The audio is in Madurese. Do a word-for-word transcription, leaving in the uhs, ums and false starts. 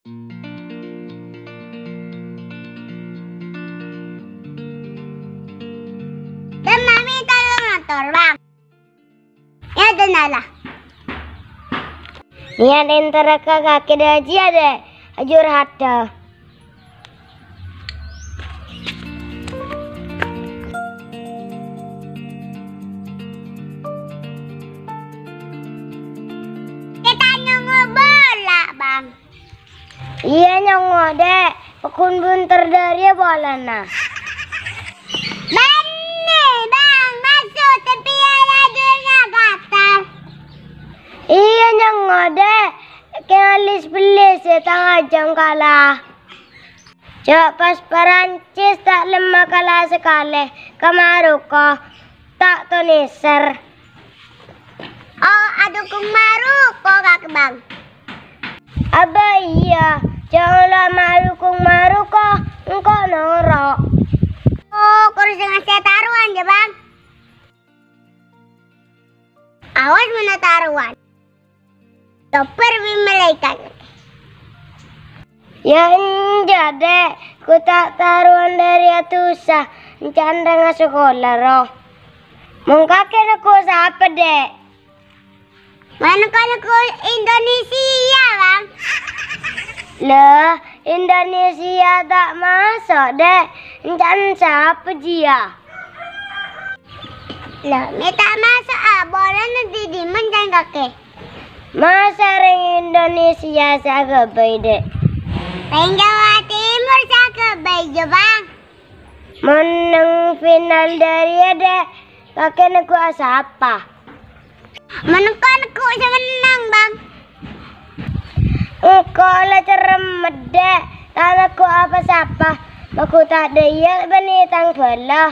Dâ' Mami tolong ngator, Bang. Iyâ, dâ' nala. Nèyat èntara ka kakè dâjiyâ, Dek. Ajur hadâ. Kita nyongngo bola, Bang. Iyâ, nyongngo, Dek. Pagghun bhunter dâri bolana. Bânnè, Bang, maso' piala dunia Qatar. Iyâ, nyongngo, Dek. Kèng alis-bellis sè tang ajâm kala. Jhâ' pas Prancis ta' lemma kala sakalè ka Maroko. Ta' toneser. Oh, adukung Maroko, Kak Bang. Abâ iyâ, jhâ' la adukung Maroko, engko' noro'. Oh, kurus dengan saya taruhan ya, Bang. Awas mènta taruhan. Topper bi' malaèkat. Yâ enjâ', Dek, ghu ta' tarowan dâri adusa, ènca'na rèng asakola, ro. Mon kakè neggu' sapa, Dek? Mon engko' neggu' Indonesia, Bang. Lè, Indonesia ta' maso', Dek. Ènca'na sapa jiyâ? Lè, mè' ta' maso', a, bolana dâ' dimma ènca'na kakè? Masa rèng Indonesia sè aghâbây, Dek? Rèng Jawa Timur sè aghâbây, jâ, Bang. Mon neng final dâriyâ, Dek, kakè neggu'a sapa? Mon engko' neggu' sè mennang, Bang. Engko' la cerrem meddhâ, ta' neggu' apa-sapa. Magu ta' dâ' iyâ bânnè tang bhâlâ.